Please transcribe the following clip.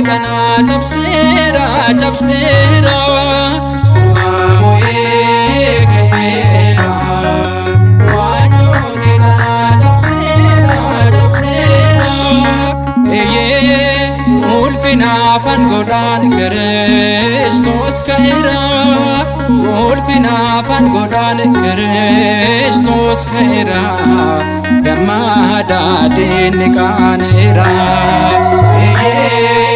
seexanaa cabseera cabseera. Moo'ee ka'eera. Waanjoo seexanaa cabseera cabseera. Eeyyee, ulfina afaan godhaan Kiristoos ka'eera. Ulfina afaan godhaan Kiristoos ka'eera. Gammadaa diinni qaana'eera. Eeyyee.